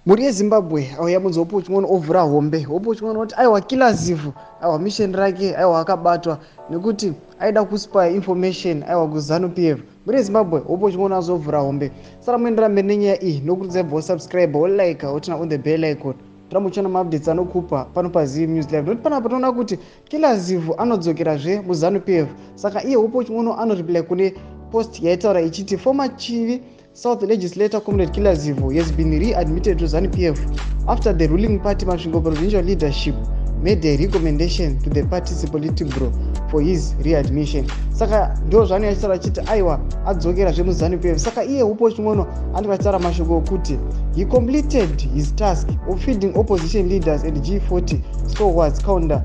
Mhuri yeZimbabwe, auya munzi Hopewell Chin'ono ovhura hombe. Hopewell Chin'ono oti aiwa, Killer Zivhu, aiwa, mission rake, aiwa, akabatwa nekuti aida kuspy information, aiwa, kuZanu PF. Mhuri yeZimbabwe, Hopewell Chin'ono azovhura hombe. Sara muendera mberi nenyaya iyi nokurudzai bva usubscribe, wolike, woturn on the bell icon, toramba uchiona maupdates anokupa pano paZiv News Live. Nokuti panapa toona kuti Killer Zivhu anodzokerazve muZanu PF. Saka iye Hopewell Chin'ono anoreply kune post yaitaura ichiti, "Former Chivi South legislator Comrade Killer Zivhu has been readmitted to ZANU PF after the ruling party Masvingo provincial leadership made a recommendation to the party's politburo for his readmission." Saka ndo zvaanenge achitaura achiti aiwa, adzokera zvemuZANU PF. Saka iye Hopewell Chin'ono anenge achitaura mashoko okuti he completed his task of feeding opposition leaders and G40 stalwarts counter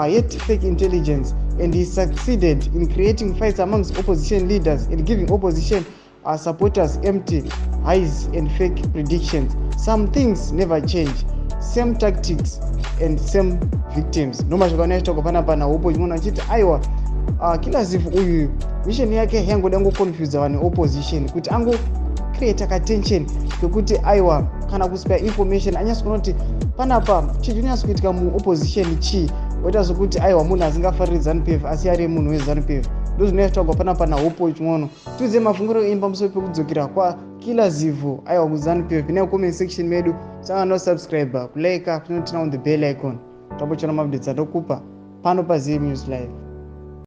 yet fake intelligence, and he succeeded in creating fights amongst opposition leaders and giving opposition supporters empty highs and fake predictions. Some things never change, same tactics and same victims. Ndo mashoko anoachitaurwa panapa naHopewell Chin'ono achiti aiwa, Killer Zivhu uyu mission yake yangoda ngoconfusa vanhu opposition kuti angocreata katension kekuti aiwa, kana kuspy information, anyatso kuona kuti panapa chii chinyatso kuitika muopposition, chii oita sokuti aiwa, munhu asingafariri ZANU PF asi ari munhu weZANU PF. Ndo zvinoitwa panapa naHopewell Chin'ono. Tiudze mafungiro enyu pamusoro pekudzokera kwaKiller Zivhu, aiwa, kuZANU PF. Pinai comment section medu, sanga nosubscribe, kulike, kunoturn on the bell icon, tambochona maupdates atokupa pano paZiv News Live.